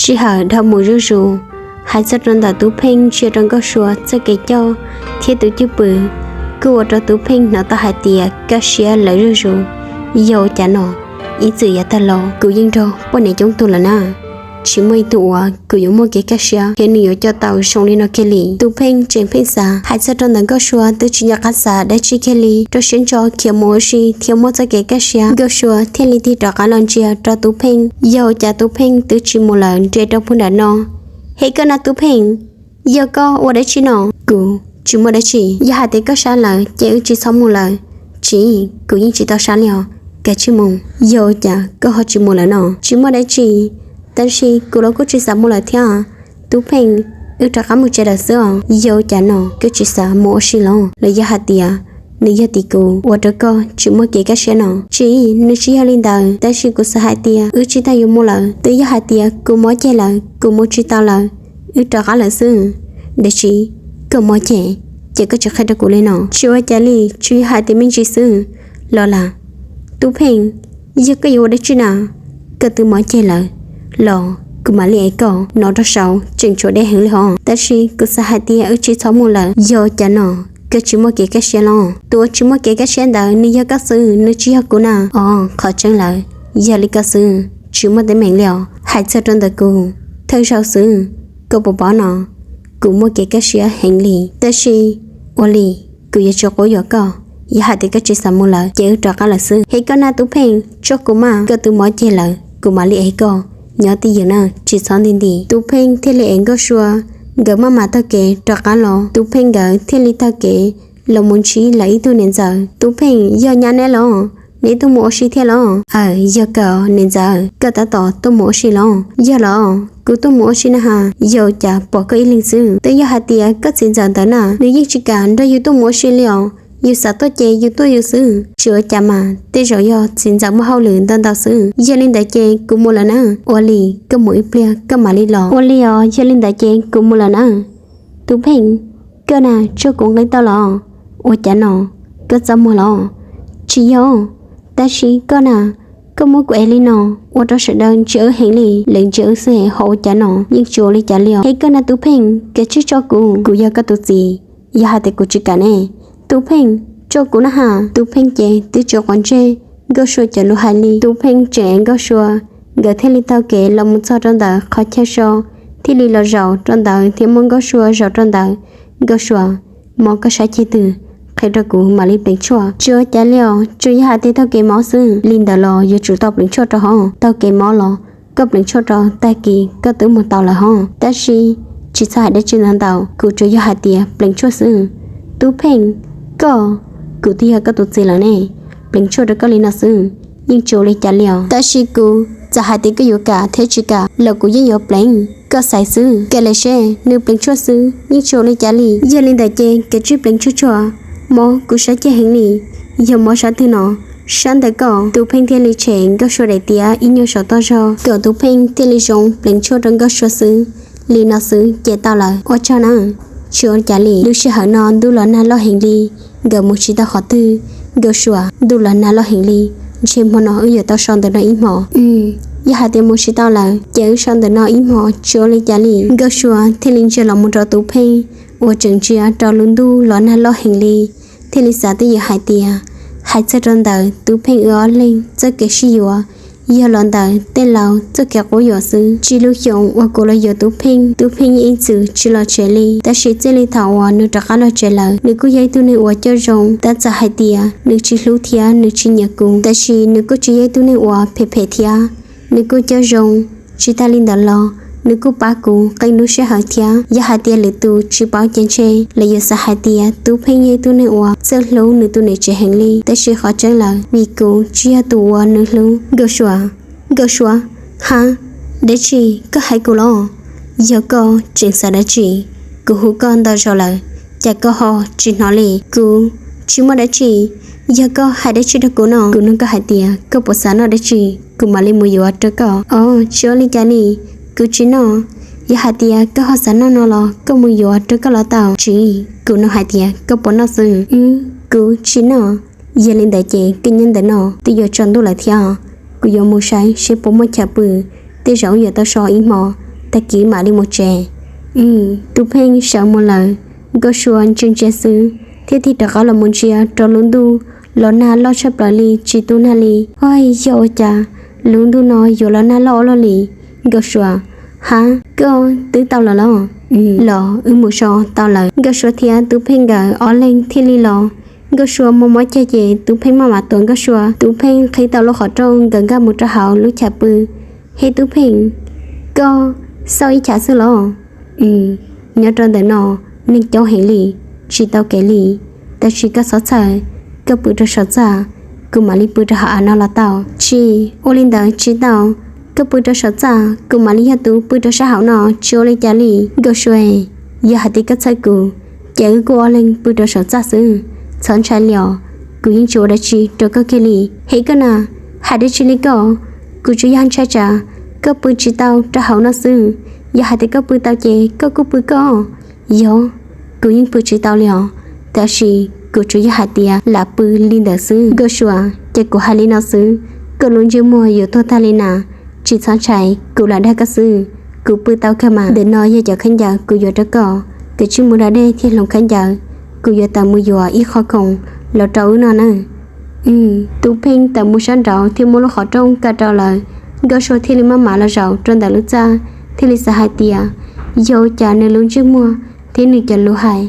Sij hawm dhau mus zuj zus, hais txog rau ntawm Tub Pheej ntsia rau Nkauj Sua txoj kev coj thiab tus cwj pwm, kuj ua rau Tub Pheej hnov tau hais tias kaj siab lawv zuj zus. Yog ua cas no, ib txwm yav tag los kuv yeej nrog poj niam coob tug lawm na, tsis muaj ib tug uas kuv yuav muaj kev kaj siab thiab nws yuav coj tau zoo li no kiag li. Tub Pheej tseem pheej xav, hais txog rau ntawm Nkauj Sua twb tsis nco qab xav dab tsi kiag li, rau siab ntso khiav mus ua si thiab muaj txoj kev kaj siab. Nkauj Sua thiaj li tig rov qab los ntsia rau Tub Pheej, yog ua cas Tub Pheej twb tsis mus lawm nres rau puag nram no. He koj na Tub Pheej, yog koj ua dab tsi no? Kuv tsis muaj dab tsi. Yog hais tias koj sab lawm ces wb tsis txhob mus lawm. Tsis, kuv yeej tsis tau sab li os, kav tsij mus. Yog ua cas koj ho tsis mus lawm no? Tsis muaj dab tsi, tab sis kuv los kuj tsis xav mus lawm thiab. Tub Pheej, wb rov qab mus tsev lawm xwb os. Yog ua cas no koj tsis xav mus ua si los? Los yog hais tias nws yog tim kuv ua rau koj tsis muaj kev kaj siab no? Tsis, nws tsis yog li ntawd, tab sis kuv xav hais tias wb tsis tas yuav mus lawm. Twb yog hais tias kuv mob ceg lawm, kuv mus tsis tau lawm, wb rov qab lawm xwb. Dab tsi? Koj mob ceg? Ces koj tsis qhia rau kuv li no? Tsis ua cas li, tsuas yog hais tias me ntsis xwb. Los lam, Tub Pheej, yog koj yuav ua dab tsi na? Koj twb mob ceg lawm los kuv mam li ev koj. No rau saud tseem tshuav deb heev li hos, tab sis kuv xav hais tias wb tsis txhob mus lawm. Yog ua cas no, koj tsis muaj kev kaj siab los? Tus uas tsis muaj kev kaj siab ntawd nws yog koj xwb, nws tsis yog kuv na. Os, qhov tseeb lawm, yog li koj xwb, tsis muaj teeb meem li os. Hais txog rau ntawm kuv, thawj zaug xwb, koj puas paub no, kuv muaj kev kaj siab heev li. Tab sis ua li, kuv yuav tsis quab yuam koj. Yog hais tias koj tsis xav mus lawm ces wb rov qab lawm xwb. He koj na Tub Pheej, tso kuv mas, koj twb mob ceg lawm, kuv mam li ev koj. Nyob twj ywm na, tsis txhob nti nti. Tub Pheej thiaj li ev Nkauj Sua, nkawd maj mam taug kev rov qab los. Tub Pheej nkawd thiaj li taug kev los mus ntsib lawv ib tug niam ntxawm. Tub Pheej, yog nyab neb los? Neb tuaj mus ua si thiab los? Aw, yog kawg niam ntxawm, koj tab tom tuaj mus ua si los? Yog los, kuv tuaj mus ua si na has. Yog ua cas pom koj ib leeg xwb? Twb yog hais tias koj txiv ntxawm ntawd na, nws yeej tsis kam nrog yus tuaj mus ua si li os. Yus xav tuaj ces yus tuaj yus xwb. Tsis ua cas mas, tej zaum yog txiv ntxawm muaj hauj lwm ntau ntau xwb. Yog li ntawd ces kuv mus lawm na. Ua li, koj mus ib pliag koj mam li los. Ua li os, yog li ntawd ces kuv mus lawm na. Tub Pheej, koj na, tso kuv nqis tau los? Ua cas no, koj txaj muag los? Tsis yog, tab sis koj na, koj muab kuv ev li no, ua rau sawv daws ntsia wb heev li. Lawv ntsia wb xwb ho ua cas no, yeej tsis ua li cas li os. He koj na Tub Pheej, kav tsij tso kuv, kuv yog koj tus txiv, yog hais tias kuv tsis kam ne. Tub Pheej, tso kuv na has. Tub Pheej ces twb tsis quav ntsej Nkauj Sua cov lus hais li. Tub Pheej tseem ev Nkauj Sua, nkawd thiaj li taug kev los mus txog rau ntawm qhov chaw so, thiaj li los zaum rau ntawd thiab muab Nkauj Sua zaum rau ntawd. Nkauj Sua, mob koj sab ceg twg, qhia rau kuv mam li pleev tshuaj. Tsis ua cas li os, tsuas yog hais tias taug kev mob xwb. Li ntawd los yuav tsum tau pleev tshuaj rau hov. Taug kev mob los koj pleev tshuaj rau, tag kis koj twb mus tau lawm hov. Tab sis tsis txhob hais dab tsi ntau ntau, kuv tsuas yog hais tias pleev tshuaj xwb. Tub Pheej, koj, kuv twb yog koj tus txiv lawm ne, pleev tshuaj rau koj li no xwb, yeej tsis ua li cas li os. Tab sis kuv, txawm hais tias koj yuav kam thiab tsis kam los kuv yeej yuav pleev. Koj xaiv xwb, kam li seb, nws pleev tshuaj xwb yeej tsis ua li cas li. Yog li ntawd ces kav tsij pleev tshuaj tso, mob kuv sab ceg heev li. Yog mob sab twg no? Sab ntawm koj. Tub Pheej thiaj li tshem Nkauj Sua daim tiab ib nyuag saum toj zog kom Tub Pheej thiaj li zoo pleev tshuaj rau Nkauj Sua xwb. Li no xwb ces tau lawm, ua tsaug na. Tsis ua cas li. Lub sij hawm no ntuj los nag loj heev li, nkawd mus tsis tau qhov twg. Nkauj Sua, ntuj los nag loj heev li, ntshe hmo no wb yuav tau so ntawm no ib hmos. Yog hais tias mus tsis tau lawm ces wb so ntawm no ib hmos tsis ua li cas li. Nkauj Sua thiaj li ntsia los mus rau Tub Pheej uas tseem ntsia rau lub ntuj los nag loj heev li, thiaj li xav twj ywm hais tias, hais txog rau ntawm Tub Pheej wb ob leeg txoj kev sib yuav, yog los ntawm tej laus txoj kev quab yuam xwb. Tsib lub xyoos uas kuv los yuav Tub Pheej, Tub Pheej yeej ib txwm tsis los tsev li. Tab sis txij li thaum uas nws rov qab los tsev lawm, nws kuj yog ib tug neeg uas coj zoo. Tab txawm hais tias nws tsis hlub thiab nws tsis nyiam kuv, tab sis nws kuj tsis yog ib tug neeg uas phem phem thiab. Nws kuj coj zoo, tsis tas li ntawd los nws kuj pab kuv qee lub sij hawm thiab. Yog hais tias lwm tus tsis paub ces ntshe lawv yuav xav hais tias Tub Pheej yog ib tug neeg uas txawj hlub nws tus niam tsev heev li. Tab sis qhov tseeb lawm, vim kuv tsis yog tus uas nws hlub. Nkauj Sua, Nkauj Sua, ha, dab tsi? Koj hais kuv los? Yog koj tseem xav dab tsi? Kuv hu koj ntau zaus lawm, cas koj ho tsis hnov li? Kuv tsis muaj dab tsi. Yog koj hais dab tsi rau kuv no? Kuv nug koj hais tias koj puas xav noj dab tsi, kuv mam li mus yuav rau koj. Os, tsis ua li cas li, kuv tsis noj. Yog hais tias koj ho xav noj no los koj mus yuav rau koj los tau. Tsis, kuv nug hais tias koj puas noj xwb. Kuv tsis noj. Yog li ntawd ces koj nyob ntawm no twb yuav tsaus ntuj lawm thiab, kuv yuav mus saib seb puas muaj chaw pw, tej zaum yuav tau so ib hmo. tag kis mam li mus tsev. Tub Pheej sawv mus lawm, Nkauj Sua ntsia ntsia xwb thiaj tig rov qab los mus ntsia rau lub ntuj los nag loj tshaj plaws li tsis tu nag li. Oj, yog ua cas lub ntuj no yuav los nag loj ua luaj li? Nkauj Sua, hab, koj twb tau lawm los? Los wb mus so tau lawm. Nkauj Sua thiab Tub Pheej nkawd ob leeg thiaj li los. Nkauj Sua mob mob cag ces Tub Pheej maj mam tuav Nkauj Sua. Tub Pheej qhib tau lub qhov rooj nkawd nkag mus rau hauv lub chav pw. He Tub Pheej, koj xauj ib chav xwb los? Nyob rau ntawm no neeg coob heev li, tsis tau kev li. Tab sis koj txhob txhawj, koj pw rau saum txaj, kuv mam li pw rau hauv av no los tau. Tsis ua li ntawd tsis tau, koj pw rau saum txaj, kuv mam li yog tus pw rau sab hauv no, tsis ua li cas li. Nkauj Sua, yog hais tias koj txhawj kuv, ces wb kuj ob leeg pw rau saum txaj xwb, txhob ntshai li os, kuv yeej tsis ua dab tsi rau koj kiag li. He koj na, hais dab tsi li koj? Kuv tsuas yog ntshai tsam koj pw tsis tau rau hauv no xwb, yog hais tias koj pw tau ces koj kuj pw koj. Yog, kuv yeej pw tsis tau li os, tab sis kuv tsuas yog hais tias lam pw li ntawd xwb. Nkauj Sua, ces kuv hais li no xwb, koj lub ntsej muag yuav tuag tag li na. Tsis txhob ntshai, kuv lam dag koj xwb, kuv pw tau kawg mas. Ntawm no yog cov khaub ncaws kuv yuav rau koj, koj tsij mus da dej thiab hloov khaub ncaws, kuv yuav tawm mus yuav ib qho khoom los rau wb noj nawb. Tub Pheej tawm mus sab nraud thiab muab lub qhov rooj kaw rau lawm. Nkauj Sua thiaj li maj mam los zaum rau ntawm lub txaj, thiaj li xav hais tias, yog ua cas nws lub ntsej muag thiab nws cov lus hais.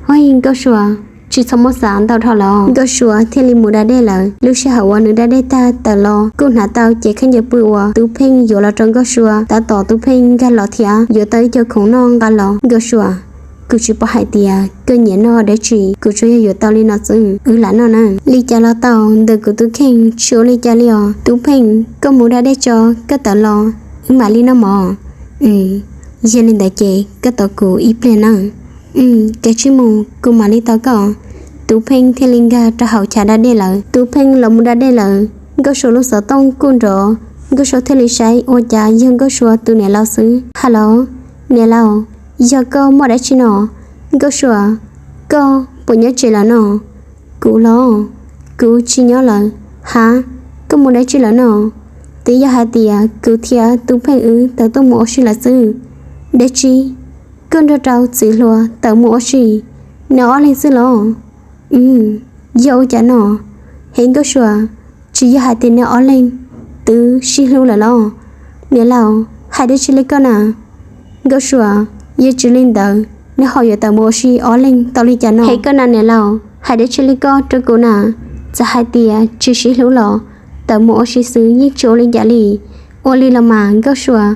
Oj, Nkauj Sua, tsis txhob muab xav ntau dhau los. Nkauj Sua thiaj li mus da dej lawm. Lub sij hawm uas nws da dej tag tawm los kuj hnav tau cev khaub ncaws pw uas Tub Pheej yuav los rau Nkauj Sua. Tab tom Tub Pheej nkag los thiab yuav tau ib co khoom noj nqa los. Nkauj Sua, kuv tsis paub hais tias koj nyiam noj dab tsi, kuv tsuas yog yuav tau li no xwb, wb lam noj na. Li cas los tau, ntawm kuv tus kheej tsis ua li cas li os. Tub Pheej, koj mus da dej tso, koj tawm los wb mam li noj mov. Yog li ntawd ces koj tos kuv ib pliag nawb. Koj tsij mus, kuv mam li tos koj. Tub Pheej thiaj li nkag rau hauv chav da dej lawm. Tub Pheej los mus da dej lawm, Nkauj Sua lub xov tooj kuj nrov. Nkauj Sua thiaj li saib ua cas yog Nkauj Sua tus niam laus xwb. Halo, niam laus, yog koj muaj dab tsi no? Nkauj Sua, koj puas nyob tsev lawm no? Kuv los? Kuv tsis nyob lawm. Hab, koj mus dab tsi lawm no? Twb yog hais tias kuv thiab Tub Pheej wb tawm tuaj mus ua si lawm xwb. Dab tsi? Koj nrog rau txiv hluas tawm mus ua si, neb ob leeg xwb los? Yog ua cas no? Hev Nkauj Sua, tsis yog hais tias neb ob leeg twb sib hlub lawm los? Niam laus, hais dab tsi li koj na? Nkauj Sua, yog tsis li ntawd neb ho yuav tawm mus ua si ob leeg tau li cas no? Hev koj na niam laus, hais dab tsi li koj rau kuv na? Txawm hais tias tsis sib hlub los tawm mus ua si xwb yeej tsis ua li cas li. Ua li los mas Nkauj Sua,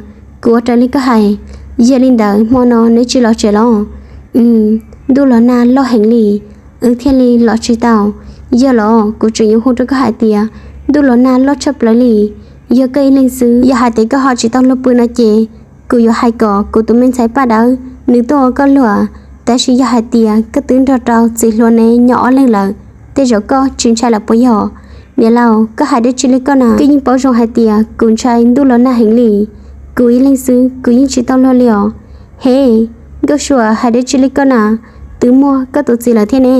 kuv ua raws li koj hais. Yog li ntawd hmo no neb tsis los tsev los? Ntuj los nag loj heev li, wb thiaj li los tsis tau. Yog los kuv tseem yuav hu rau koj hais tias ntuj los nag loj tshaj plaws li, yog koj ib leeg xwb. Yog hais tias koj ho tsis tau luag pw no ces kuv yuav hais kom kuv tus me ntxhais Paj Dawb nws tuaj ua koj luag. Tab sis yog hais tias koj twb nrog rau txiv hluas neb nyob ob leeg lawm, tej zaum koj tsis ntshai lawm puas yog? Niam laus, koj hais dab tsi li koj na? Koj yeej paub zoo hais tias kuv ntshai ntuj los nag heev li. Kuv ib leeg xwb kuv yeej tsis tau luag li os. Hev, Nkauj Sua, hais dab tsi li koj na? Twb muaj koj tus txiv lawm thiab ne.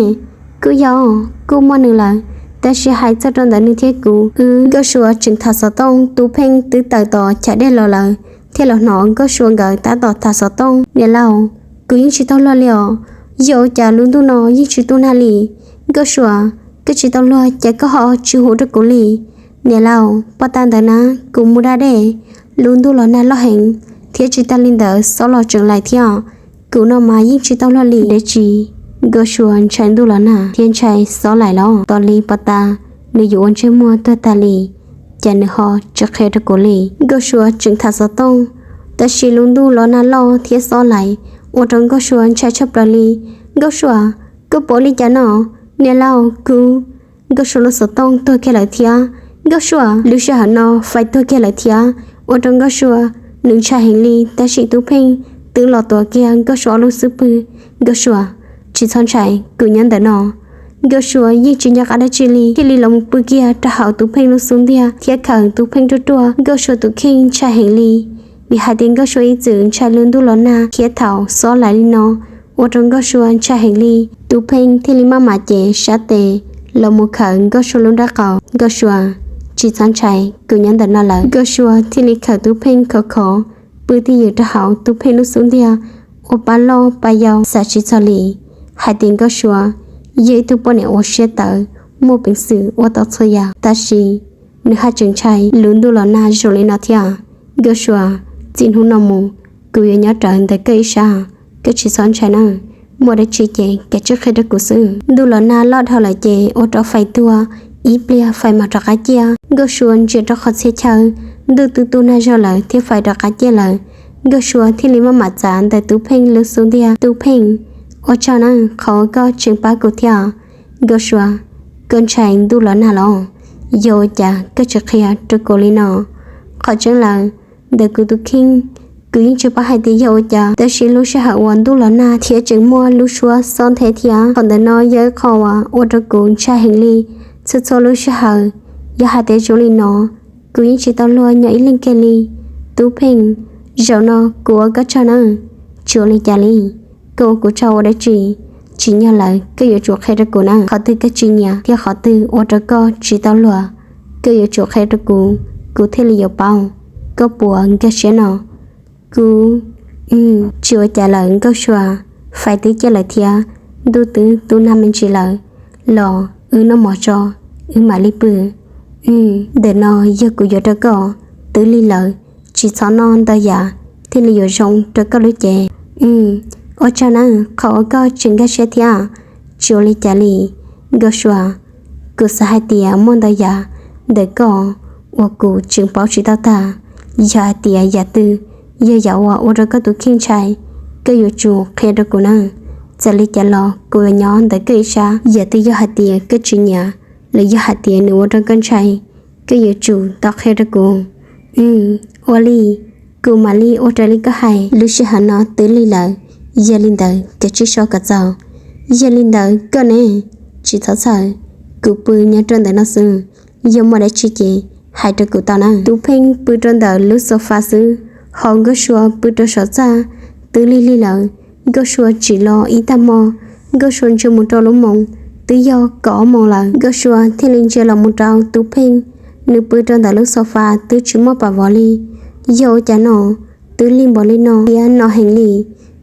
Kuj yog, kuj muaj nws lawm, tab sis hais txog rau ntawm nws thiab kuv, wb. Nkauj Sua tseem tham xov tooj, Tub Pheej twb tawm tom chav dej los lawm thiaj los hnov Nkauj Sua nkawd tab tom tham xov tooj. Niam laus, kuv yeej tsis tau luag li os. Yog ua cas lub ntuj no yeej tsis tu nag li? Nkauj Sua, koj tsis tau luag ces koj ho tsis hu rau kuv li. Niam laus, poj ta ntawd na, kuv mus da dej, lub ntuj los nag loj heev, thiab tsis tas li ntawd xob los tseem laim thiab. Kuv no mas yeej tsis tau luag li. Dab tsi? Nkauj Sua ntshai ntuj los nag thiab ntshai xob laim los? Tos li poj ta nws yuav ua ntsej muag tuag tag li, ces nws ho tsis qhia rau kuv li. Nkauj Sua tseem tham xov tooj, tab sis lub ntuj los nag loj thiab xob laim ua rau Nkauj Sua ntshai tshaj plaws li. Nkauj Sua, koj puas li cas no? Niam laus, kuv. Nkauj Sua lub xov tooj tuag kiag lawm thiab. Nkauj Sua, lub sij hawm no fais tuag kiag lawm thiab, ua rau Nkauj Sua nws ntshai heev li, tab sis Tub Pheej twb los tuav kiag Nkauj Sua ob lub xub pwg. Nkauj Sua, tsis txhob ntshai, kuv nyob ntawm no. Nkauj Sua yeej tsis nco qab dab tsi li, thiaj li los mus pw kiag rau hauv Tub Pheej lub xub ntiag thiab khawm Tub Pheej ruaj ruaj. Nkauj Sua tus kheej ntshai heev li, vim hais tias Nkauj Sua ib txwm ntshai lub ntuj los nag thiab thaum xob laim li no, ua rau Nkauj Sua ntshai heev li. Tub Pheej thiaj li maj mam cev sab tes los mus khawm Nkauj Sua lub nraub qaum. Nkauj Sua, tsis txhob ntshai, kuv nyob ntawm no lawm. Nkauj Sua thiaj li khawm Tub Pheej khov khov, pw twj ywm rau hauv Tub Pheej lub xub ntiag, ua pa loj pa yau xav tsis txog li hais tias Nkauj Sua yog ib tug poj niam uas siab tawv, muaj peev xwm ua tau txhua yam, tab sis nws haj tseem ntshai lub ntuj los nag zoo li no thiab. Nkauj Sua, txij hnub no mus kuv yuav nyob rawv ntawm koj ib sab, koj tsis txhob ntshai na. Muaj dab tsi ces kav tsij qhia rau kuv xwb. Ntuj los nag loj dhau lawm ces ua rau fais tuag, ib pliag fais mam rov qab ciaj. Nkauj Sua ntsia rau qhov txhia chaw, ntuj twb tu nag zog lawm thiab fais rov qab ciaj lawm. Nkauj Sua thiaj li maj mam txav ntawm Tub Pheej lub xub ntiag. Tub Pheej, ua tsaug na qhov uas koj tseem pab kuv thiab. Nkauj Sua, koj ntshai ntuj los nag los? Yog ua cas koj tsis qhia rau kuv li no? Qhov tseeb lawm, ntawm kuv tus kheej, kuv yeej tsis paub hais tias yog ua cas, tab sis lub sij hawm uas ntuj los nag thiab tseem muaj lub suab xob nthe thiab, qhov ntawm no yog ib qho uas ua rau kuv ntshai heev li. Txhua txhua lub sij hawm, yog hais tias zoo li no, kuv yeej tsis tau luag nyob ib leeg kiag li. Tub Pheej, zaum no kuv ua koj tsaug nawb. Tsis ua li cas li. Koj ua kuv tsaug ua dab tsi? Tsim nyog lawm koj yuav tsum qhia rau kuv na, qhov twg koj tsis nyiam thiab qhov twg ua rau koj tsis tau luag, koj yuav tsum qhia rau kuv, kuv thiaj li yuav paub. Koj puas nkag siab no? Kuv, tsis ua cas lawm Nkauj Sua, fais twb ciaj lawm thiab ntuj twb tu nag me ntsis lawm, los wb noj mov tso, wb mam li pw. Ntawm no yog kuv yuav rau koj, twb lig lawm, tsis txhob noj ntau yam, thiaj li yuav zoo rau koj lub cev. Ua tsaug nawb qhov uas koj tseem nkag siab thiab. Tsis ua li cas li. Nkauj Sua, kuv xav hais tias muaj ntau yam ntawm koj uas kuv tseem paub tsis tau tag. Yog hais tias yam twg yog yam uas ua rau koj tus kheej ntshai, koj yuav tsum qhia rau kuv na. Txawm li cas los kuv yuav nyob ntawm koj ib sab. Yam twg yog hais tias koj tsis nyiam, los yog hais tias nws ua rau koj ntshai, koj yuav tsum tau qhia rau kuv. Ua li, kuv mam li ua raws li koj hais. Lub sij hawm no twb lig lawm, yog li ntawd kav tsij so kom txaus. Yog li ntawd koj ne, tsis txhob txhawj, kuv pw nyob rau ntawm no xwb, yog muaj dab tsi ces hais rau kuv tau na. Tub Pheej pw rau ntawm lub sofa xwb, ho Nkauj Sua pw rau saum txaj. Twb lig lig lawm, Nkauj Sua tsim los ib tag hmo, Nkauj Sua ntsia mus rau lub moos, twb yog kaum ob moos lawm. Nkauj Sua thiaj li ntsia los mus rau Tub Pheej, nws pw rau ntawm lub sofa twb tsis muaj pam vov li. Yog ua cas no, twb lig npaum li no thiab no heev li.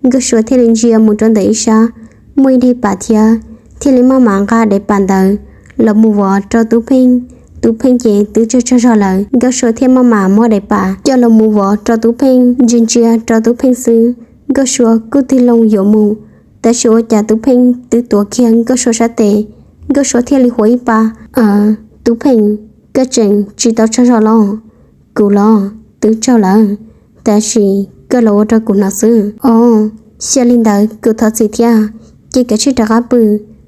Nkauj Sua thiaj li ntsia mus rau ntawm ib sab, muaj ib daim pam thiab, thiaj li maj mam nqa daim pam ntawd los mus vov rau Tub Pheej. Tub Pheej ces twb tsaug tsaug zog lawm, Nkauj Sua thiaj maj mam muab daim pam coj los mus vov rau Tub Pheej. Ntsia ntsia rau Tub Pheej xwb, Nkauj Sua kuj tig loo yuav mus, tab sis ua cas Tub Pheej twb tuav kiag Nkauj Sua sab tes. Nkauj Sua thiaj li huam ib pa. Tub Pheej, koj tseem tsis tau tsaug zog los? Kuv los twb tsaug lawm, tab sis koj los ua rau kuv hnov xwb. Os, xyov li ntawd kuv thov txim thiab, ces kav tsij rov qab pw,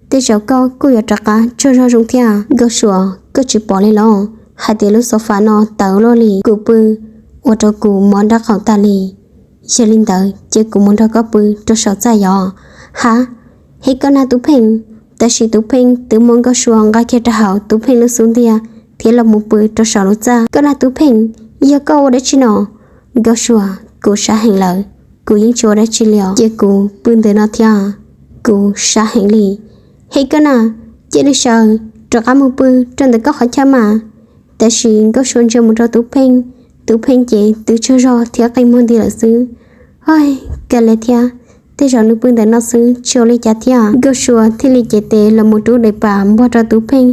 tej zaum koj kuj yuav rov qab tsaug zog zoo thiab. Nkauj Sua, koj tsis pom li los hais tias lub sofa no tawv luaj li, kuv pw ua rau kuv mob nraub qaum tag li. Yog li ntawd ces kuv mus nrog koj pw rau saum txaj yos. Hab, hib koj nag Tub Pheej. Tab sis Tub Pheej twb muab Nkauj Sua nqa kiag rau hauv Tub Pheej lub xub ntiag thiab los mus pw rau saum lub txaj. Koj nag Tub Pheej, yog koj ua dab tsi no? Nkauj Sua, kuv sab heev lawm, kuv yeej tsis ua dab tsi li os, cia kuv pw ntawm no thiab, kuv sab heev li. Hib koj nag, cia li sawv rov qab mus pw rau ntawm koj qhov chaw mas. Tab sis Nkauj Sua ntsia mus rau Tub Pheej, Tub Pheej ces twb tsaug zog thiab qi muag nti lawm xwb. Hais, kawg li thiab, tej zaum nws pw ntawm no xwb tsis ua li cas thiab. Nkauj Sua thiaj li cev tes los mus rub daim pam npuag rau Tub Pheej,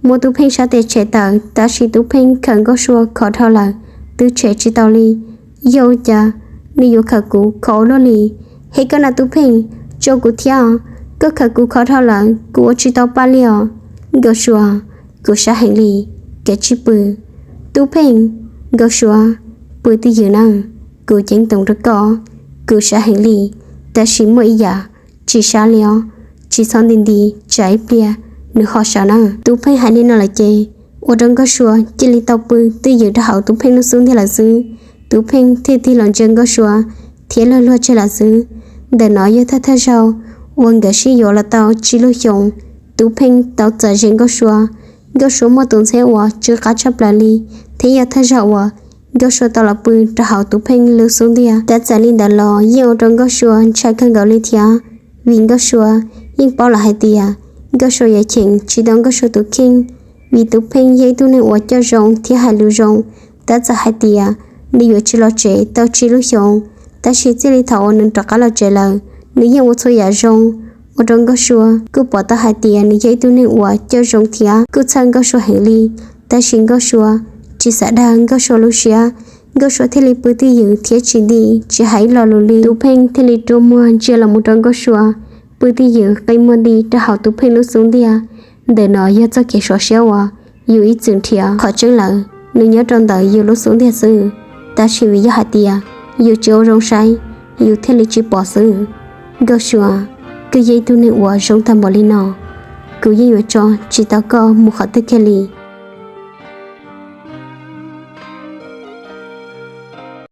muab Tub Pheej sab tes tshem tawm, tab sis Tub Pheej khawm Nkauj Sua khov dhau lawm, twb tshem tsis tau li. Yog ua cas nws yuav khawm kuv khov ua luaj li? Hib koj nag Tub Pheej, tso kuv thiab, koj khawm kuv khov dhau lawm kuv ua tsis tau pa li os. Nkauj Sua, kuv sab heev li, kav tsij pw. Tub Pheej, Nkauj Sua, pw twj ywm nawb, kuv ceeb toom rau koj, kuv sab heev li, tab sis muaj ib yam tsis sab li os, tsis txhob nti nti, tsam ib pliag nws ho sawv nawb. Tub Pheej hais li no lawm ces ua rau Nkauj Sua cia li tau pw twj ywm rau hauv Tub Pheej lub xub ntiag lawm xwb. Tub Pheej thiaj tig los ntsia Nkauj Sua thiab luag luag tseg lawm xwb. Ntawm no yog thawj thawj zaug uas nkawd sib yuav los tau tsib lub xyoos. Tub Pheej tau txav ze Nkauj Sua, Nkauj Sua muaj tus ntxhiab uas tsw qab tshaj plaws li, thiab yog thawj zaug uas Nkauj Sua tau los pw rau hauv Tub Pheej lub xub ntiag. Tab txawm li ntawd los yeej ua rau Nkauj Sua ntshai kawg nkaus li thiab, vim Nkauj Sua yeej paub lawm hais tias Nkauj Sua yuav cheem tsis tau Nkauj Sua tus kheej, vim Tub Pheej yog ib tug neeg uas coj zoo thiab hais lus zoo. Tab txawm hais tias nws yuav tsis los tsev tau tsib lub xyoos. Tab sis txij li thaum uas nws rov qab los tsev lawm, nws yeej ua txhua yam zoo, ua rau Nkauj Sua kuj pom tau hais tias nws yog ib tug neeg uas coj zoo thiab kuj txhawj Nkauj Sua heev li. Tab sis Nkauj Sua tsis xav dag Nkauj Sua lub siab, Nkauj Sua thiaj li pw twj ywm thiab tsis nti, tsis hais ib lo lus li. Tub Pheej thiaj li rua muag ntsia los mus rau Nkauj Sua pw twj ywm qi muag nti rau hauv Tub Pheej lub xub ntiag. Ntawm no yog txoj kev sov siab uas yus ib txwm nrhiav. Qhov tseeb lawm, nws nyob rau ntawm yus lub xub ntiag xwb, tab sis vim yog hais tias yus tsis ua zoo saib, yus thiaj li tsis pom xwb. Nkauj Sua, koj yog ib tug neeg uas zoo tag npaum li no, kuv yeej yuav tso tsis tau koj mus qhov twg kiag li.